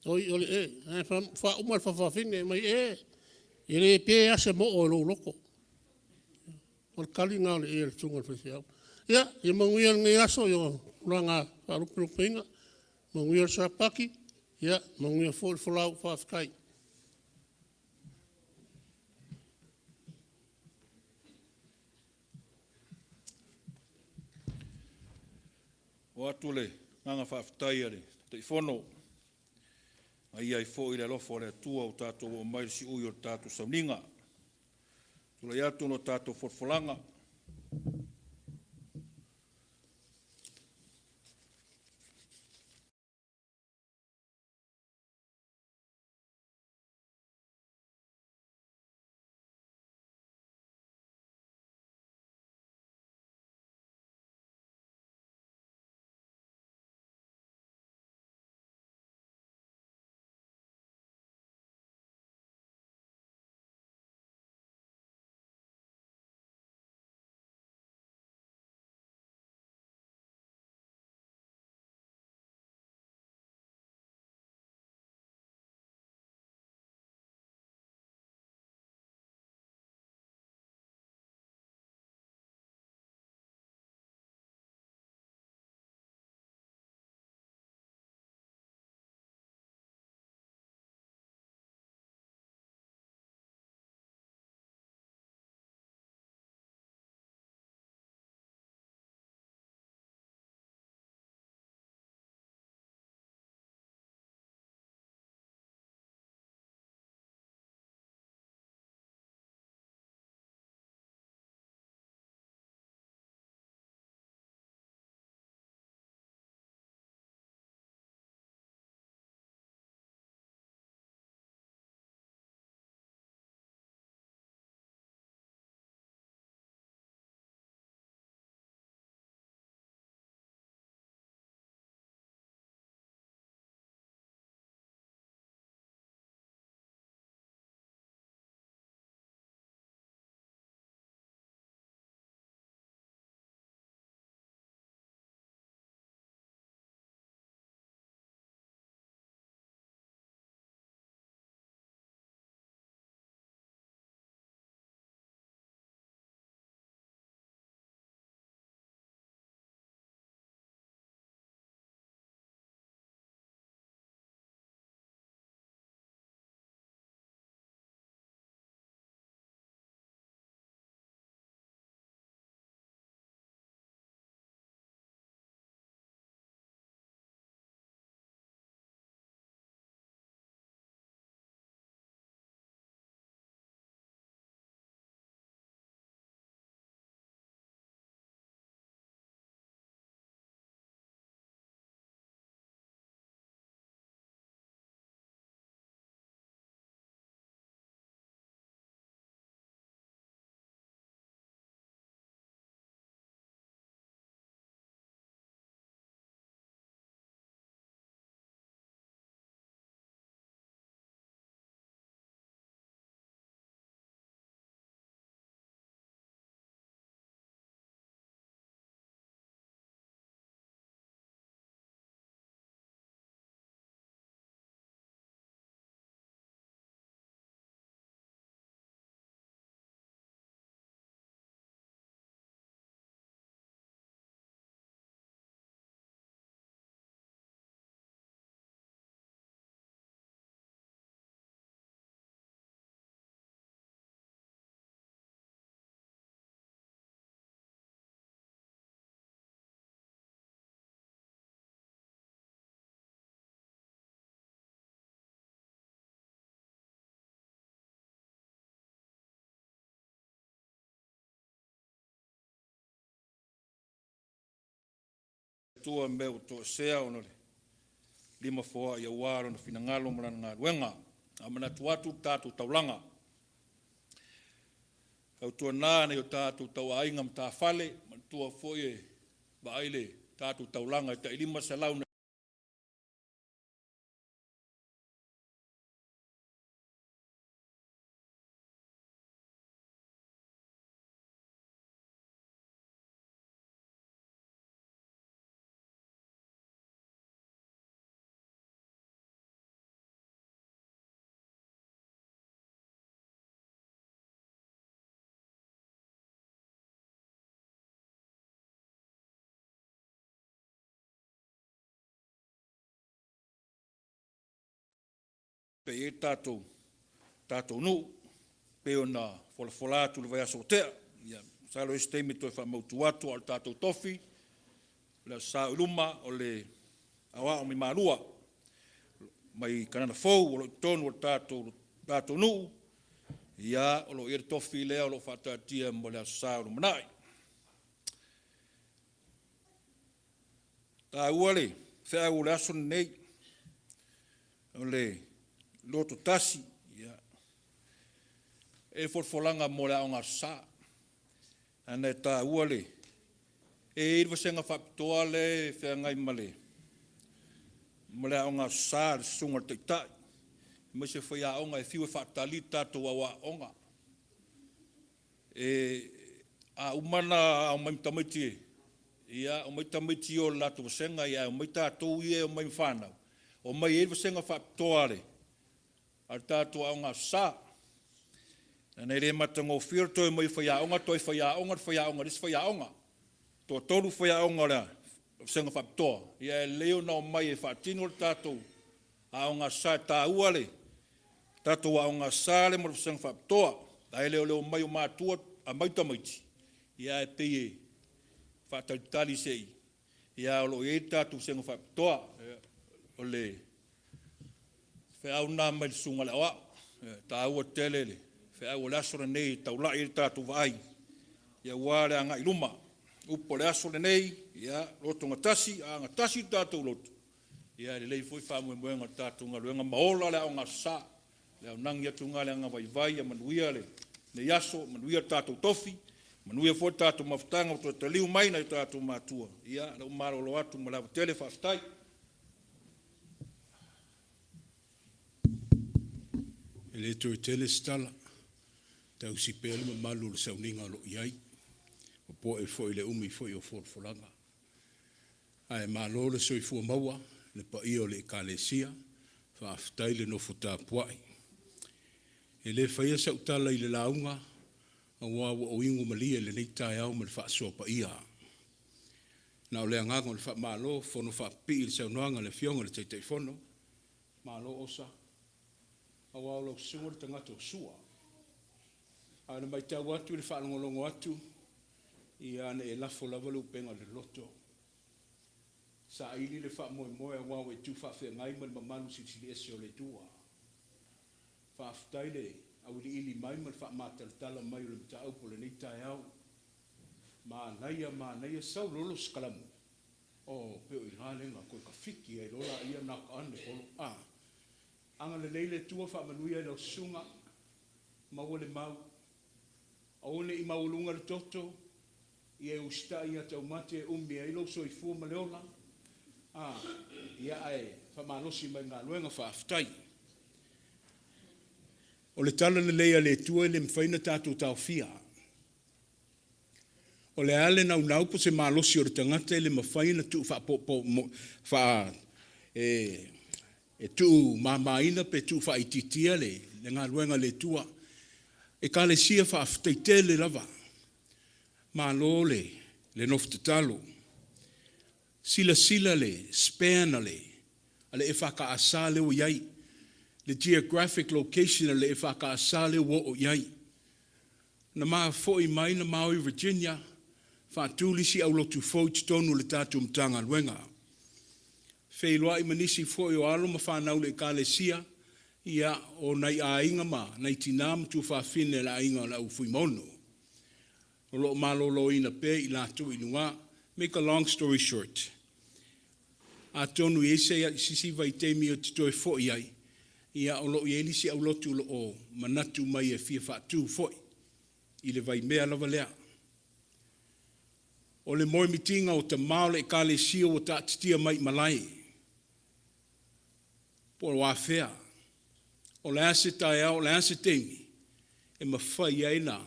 Speaker 2: Oi, o le ē, ae faauma e le faaafafine fai mai e, e le pe lava se moo i lou loto. O le tali lena o le ē a le susuga i le faifeau. Ia manuia lenei aso i ona tulaga faalupelupeina, manuia le Sapati, manuia foi le folau. Faafetai.
Speaker 3: Oo atu le agaga faafetai a le Taitaifono. Aia ai foi le alofa o le Atua ua tatou oo mai i le siui o le tatou sauniga. Tulai atu ona o tatou folafolaga. Atua mea ua toesea ona o le limafoai aua Lona finagalo ma Lana galuega. A manatu atu le tatou taulaga, tautuana nai o tatou tauaiga matafale, manatua foi e vaai le tatou taulaga e tai 500 Pe i ai le tatou, tatou nuu, pei ona folafola atu i le vaiaso ua tea. Ia, masalo e i ai se taimi toe faamautu atu, a o le tatou tofi, o le Aso Sa o i luma, o le Aoao mai Malua. mai Kanana Fou o lo o i totonu o le tatou, tatou nuu, ia, o lo o i ai le tofi lea o lo o faataatia mo le Aso Sa o lumanai. Taua le feau o le aso lenei, o le loto tasi, ia, e folafolaga mo le Aoga Aso Sa, leaga e taua le… E i ai le vasega faapitoa lea e feagai ma le Aoga Aso Sa, le susuga i le Taitai, aemaise o faiaoga e fiu e faatali le tatou aoaoga. A uma ona aoao mai ma tamaiti, ia omai tamaiti ia o le latou vasega, ae omai tatou ia e omai ma fanau, omai e i ai le vasega faapitoa a le tatou Aoga Aso Sa, leaga e le matagofie le toe omai o faiaoga toe faiaoga le faiaoga i le isi faiaoga. E toatolu faiaoga o le vasega faapitoa, ae lelei ona omai e faatino le tatou Aoga Aso Sa. E taua le tatou Aoga Aso Sa lea ma le vasega faapitoa, ae le o le omai o matua aumai tamaiti, ae pei e faatalitali se i… ae o lo o i ai le tatou vasega faapitoa. O le feau lena mai le Susuga i le Aoao, e taua tele le feau o le aso lenei e taulai i ai le tatou vaai aua le agai i luma. O upu o le aso lenei, ia lotogatasi, a gatasi le tatou loto, e lelei foi faamoemoega o le tatou galuega ma ola le Aoga Aso Sa. O le aunagi atu lena i le agaga vaivai, ia manuia lenei aso, manuia le tatou tofi, manuia foi le tatou mafutaga ua toe taliu mai nai o tatou matua. Ia o lea ua malolo atu ma le ava tele, faafetai.
Speaker 4: E le toe tele se tala, tausi pea le mamalu o le sauniga o lo o i ai, popo'e foi i le umi foi o folafolaga. Ae malo le soifua maua i le paia o le Ekalesia, faafetai le nofo tapuai. E le faia sau tala i le lauga aua ua ou igo malie i lenei taeao ma le faasoa paia. Na o le agaga o le faamalo, fonofaapipii i le saunoaga a le Afioga i le Taitaifono, malo Osa, aua o lau susuga o le tagata o Sua. A o le matau atu i le faalogologo atu, ia ana e lafo lava le upega loloto, saili le faamoemoe aua ua e tu faafeagai ma le mamalu silisili ese o le Atua. Faafetai le auiliili mai ma le faamatalatala mai o le mataupu i lenei taeao. Manaia, manaia, sau loa le sakalamu, oh, pei o i ina lea na toe tafiti ai loa laia knock on le polo, a. Agalelei le Atua faamanuia i lau susuga, maua le mau, aua ne i maualuga le toto, ia e usitai ia taumate e umi ai lou soifua ma le ola, a, ia ae faamalosi mai i le galuega. Faafetai. O le talalelei a le Atua e le mafai ona tatou taofia. O le a le naunau po o se malosi o le tagata e le mafai ona tuu faa, e tuumamaina pe tuufaaitiitia le galuega a le Atua. Ekalesia, faafetai tele lava. Malo le nofo tatalo. Silasila le span a le EFKS lea ua i ai, le geographic location a le EFKS lea ua oo i ai. Na ma foi mai na ma o i Virginia, faatu le isi aulotu fou i totonu o le tatou Matagaluega. Feiloai ma nisi foi o alo ma fanau o le Ekalesia, ia, o nai aiga ma nai tina ma tuafafine o le aiga o le au Fuimaono, o lo o maloloina pea i latou i luga. Make a long story short, atonu e i ai se isi vaitaimi ou te toe foi ai, ia o lo o i ai le isi aulotu o lo o manatu mai e fia faatu foi i le Vaimea lava lea. O le moemitiga o tama o le Ekalesia ua taatitia mai i malae, po o afea, o le a se taeao, o le a se taimi e mafai ai ona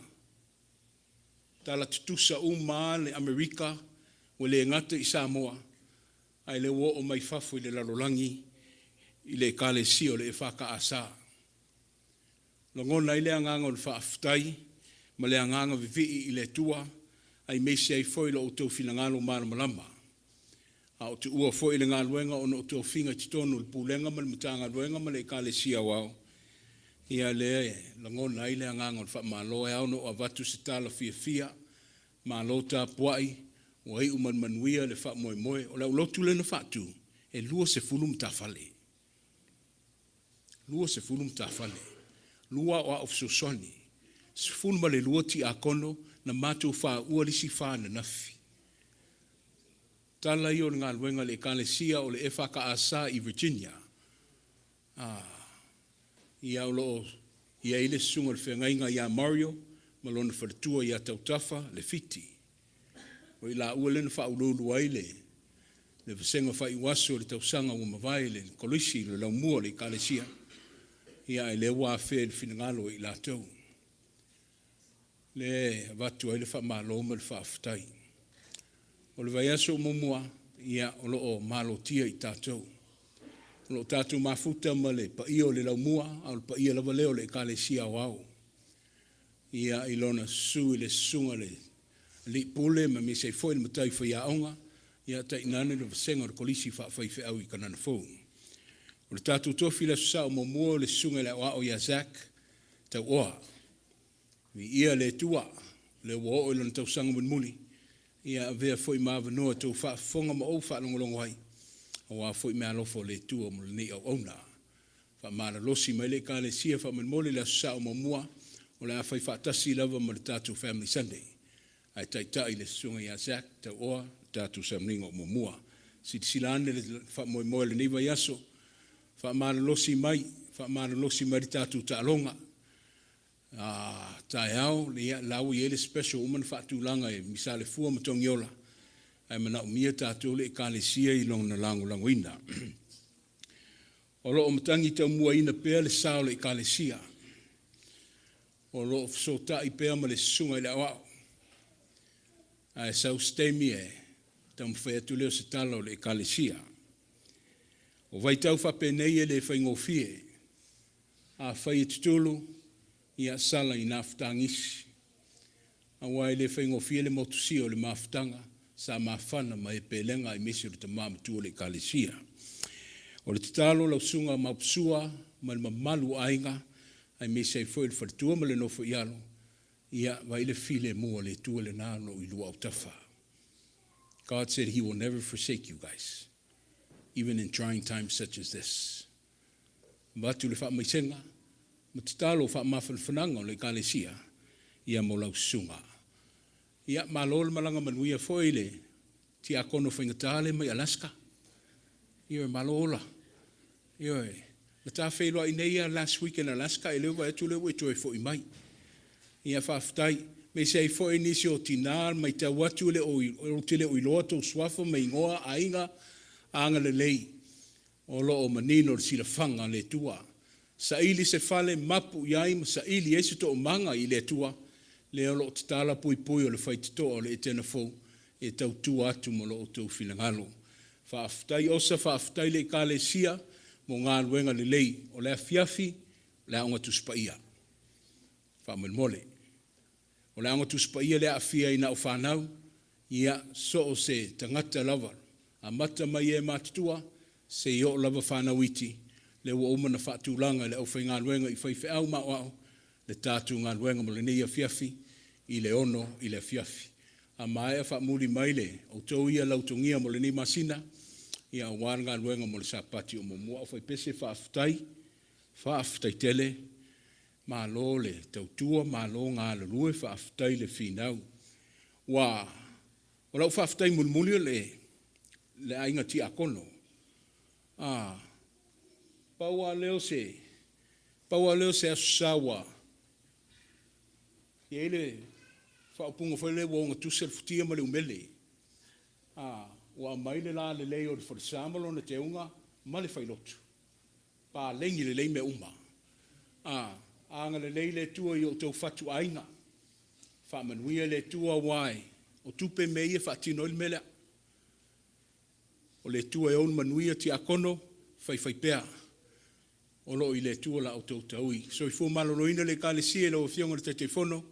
Speaker 4: tala tutusa uma lava le Amerika, ua le gata i Samoa, a o lea ua oo mai fafo i le lalolagi i le Ekalesia o le EFKS. Lagona ai le agaga o le faafetai ma le agaga vivii i le Atua, aemaise ai foi lo outou finagalo malamalama. A o tuua foi le galuega ona o tofiga i totonu o le Pulega ma le Matagaluega ma le Ekalesia Aoao, ia lea e lagona ai le agaga o le faamalo. E ao ona ou avatu se tala fiafia, malo tapuai, ua iu ma le manuia le faamoemoe. O le aulotu lea na faatu, e 20 matafale. 20 matafale, lua aoao fesoasoani, 12 tiakono na matou faaua le isi fa ananafi. Tala ia o le galuega a le Ekalesia o le EFKS i Virginia. A, ia o lo o i ai le susuga i le feagaiga ia Mario ma lona faletua ia Tautafa Lefiti. O i laua lea na faauluulu ai le le vasega faaiuaso i le tausaga ua mavae i le Kolisi i le laumua o le Ekalesia, ia ae lea ua afea i le finagalo e i latou. Lea e avatu ai le faamalo ma le faafetai. O le vaiaso o muamua, ia, o lo o malotia i tatou. O lo o tatou mafuta ma le paia o le laumua, a o le paia lava lea o le Ekalesia Aoao. Ia, i lona susu i le susuga i le Alii Pule ma aemaise ai foi le matai faiaoga, ia tainane le vasega o le Kolisi Faafaifeau i Kanana Fou. O le tatou tofi i le Aso Sa o muamua o le Susuga i le Aoao ia Zack Tauoa. Viia le Atua, o lea ua oo i lona tausaga mulimuli, ia avea foi ma avanoa e tou faafofoga ma ou faalogologo ai, aua foi meaalofa o le Atua mo lenei auauna. Faamalolosi mai le Ekalesia faamolemole i le Aso Sa o muamua, o le a fai faatasi lava ma le tatou Family Sunday, ae taitai le Susuga ia Zack Tauoa le tatou sauniga o muamua. Silasila ane le faamoemoe o lenei vaiaso, faamalolosi mai, faamalolosi mai le tatou taaloga. A taeao, ia la ua i ai le special ua uma ona faatulaga e Misalefua ma Togiola, ae manaomia tatou le Ekalesia i lona lagolagoina. O lo o matagi taumuaina pea le sa o le Ekalesia. O lo o fesootai pea ma le susuga i le Aoao. Ae sau se taimi e taumafai atu lea o se tala o le Ekalesia. O vaitau faapenei e le faigofie. Afai e tutulu, ia sala ina futagisi, aua e le faigofie le motusia o le mafutaga sa mafana ma epelega aemaise o le tama matua o le Ekalesia. O le tatalo lau susuga Maopusua ma le mamalu o aiga, aemaise ai foi le faletua ma le nofo i alo, ia vaai le filemu a le Atua lena o lo o i lua autafa. God said he will never forsake you guys, even in trying times such as this. Avatu le faamaisega ma tatalo faamafanafanaga o le Ekalesia ia mo lau susuga. Ia, malo le malaga manuia foi le tiakono faigata lea mai Alaska. Ioe, malo ola. Ioe, na ta feiloai nei lava last week in Alaska, ae o lea ua vaai atu o lea ua e toe foi mai. Ia faafetai. Aemaise ai foi nisi o tina, matau atu e le o, ou te le o iloa tou suafa ma igoa, aiga, agalelei. O lo o manino le silafaga a le Atua. Saili se fale, mapu i ai ma saili ai se toomaga i le Atua, lea o lo o tatala puipui o le faitotoa o le Etena fou e tautua atu mo lo outou finagalo. Faafetai Osa, faafetai le Ekalesia mo galuega lelei. O le afiafi, o le Aoga Tusi Paia. Faamolemole. O le Aoga Tusi Paia lea e aafia ai na o fanau, ia, so o se tagata lava, amata mai e matutua seia oo lava fanau iti, lea ua uma ona faatulaga e le aufaigaluega i faifeau ma aoao le tatou galuega mo lenei afiafi i le 6 i le afiafi. A maea faamuli mai le outou ia lautogia mo lenei masina, ia aua le galuega mo le Sapati o muamua. Aufaipese, faafetai, faafetai tele. Malo le tautua, malo galulue, faafetai le finau. Ua, o lau faafetai mulimuli o le, le aiga tiakono. Ah, pau lava lea o se, pau lava lea o se Aso Sa ua i ai le faaupuga foi lea ua ogatusa le futia ma le umele. Ah, ua aumai le lalelei o le falesa ma lona teuga ma le failotu. Paleni lelei mea uma. A, agalelei le Atua i o outou fatuaiga. Faamanuia le Atua aua e o tupe mea ia e faatino ai le mea lea. O le Atua e ou le manuia, tiakono, faifaipea. O lo o i le Atua la outou taui. Soifua maloloina le Ekalesia i lau Afioga i le Taitaifono,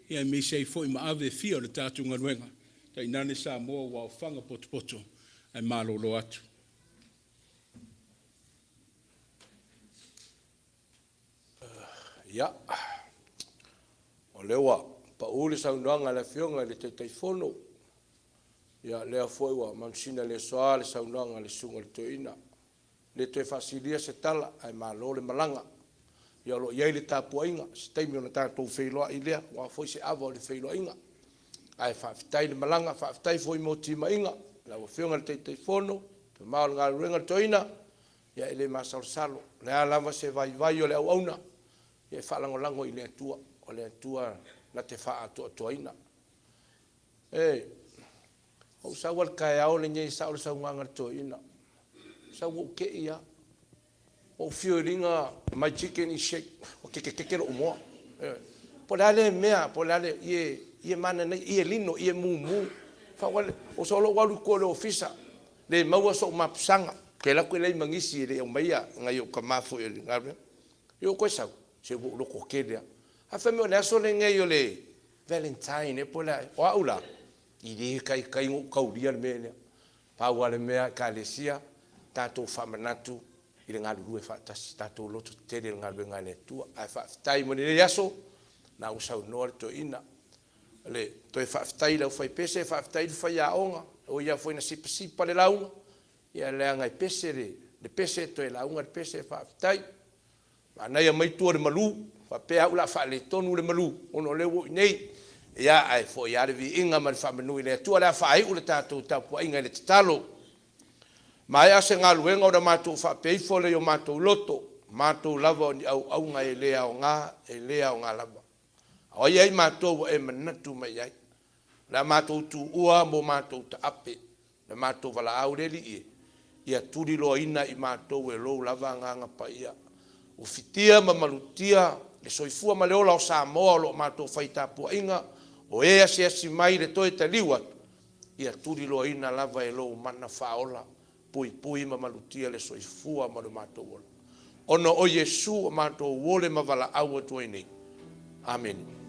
Speaker 4: ia aemaise ai foi ma ave e fia o le tatou galuega, tainane Samoa ua aofaga potopoto ae malolo atu.
Speaker 1: Ia, o lea ua pau le saunoaga a le Afioga i le Taitaifono, ia o lea foi ua manusina le asoa le saunoaga a le Susuga i le Toeaina. Le toe faasilia se tala, ae malo le malaga. Ia o lo o i ai le tapuaiga, se taimi ona tatou feiloai lea, aua foi se ava o le feiloaiga. Ae faafetai le malaga, faafetai foi mo timaiga i lau Afioga i le Taitaifono, le mama o le galuega le toeaina, ia e le masalosalo. O le a lava se vaivai o le auauna, ia e faalagolago i le Atua, o le Atua na te faaatoatoaina. E, ou sau lava i le taeao lenei, e sao le saunoaga a le toeaina, sau ua ou te i lava. Ua ou feel ina my chicken is shake, ua kekekeke lou moa. Ioe. Po o le a lea mea, po o le a le ie, ie mananaia, ie lino, ie mumu. Ou solo ou alu i tua i le ofisa, le maua sou mapusaga. Ou te alu atu e leai ma nisi e le i aumaia nai ou tama foi o le galuega. Ia ou toe sau, se ua ou lototele lava. Ae fai mai o le aso lenei o le Valentine ea po o le a ea. O au la, e le taitai ona ou taulia le mea lea. Pau lava le mea Ekalesia, tatou faamanatu i le galulue faatasi, tatou lototetele i le galuega a le Atua. Ae faafetai mo lenei aso, o lena ua saunoa le toeaina. O le toe faafetai i le aufaipese, faafetai le faiaoga, e ui lava foi ina sipasipa le lauga, ia leaga e pese le pese toe lauga le pese, faafetai. Manaia mai tua i le malu, faapea au o le a faaletonu le malu ona o lea ua ou i inei, ia ae foi lava le viiga ma le faamanu i le Atua. O le a faaiu le tatou tapuaiga i le tatalo. Maea se galuega ona matou faapea ifo lea i o matou loto, o matou lava o ni auauna e le aoga, e le aoga lava. A o ai ia i matou ua e manatu mai i ai? O le a matou tuua ma o matou taape, le matou valaau le Alii e, ia tuliloaina i matou e Lou lava Agaga Paia. Ua fitia ma malutia le soifua ma le ola o Samoa o lo o matou fai tapuaiga, o e asiasi mai i le toe taliu atu, ia tuliloaina lava e Lou mana faaola, puipui ma malutia le soifua ma lo matou ola. Ona o Iesu ua matou ole ma valaau atu ai nei. Amene.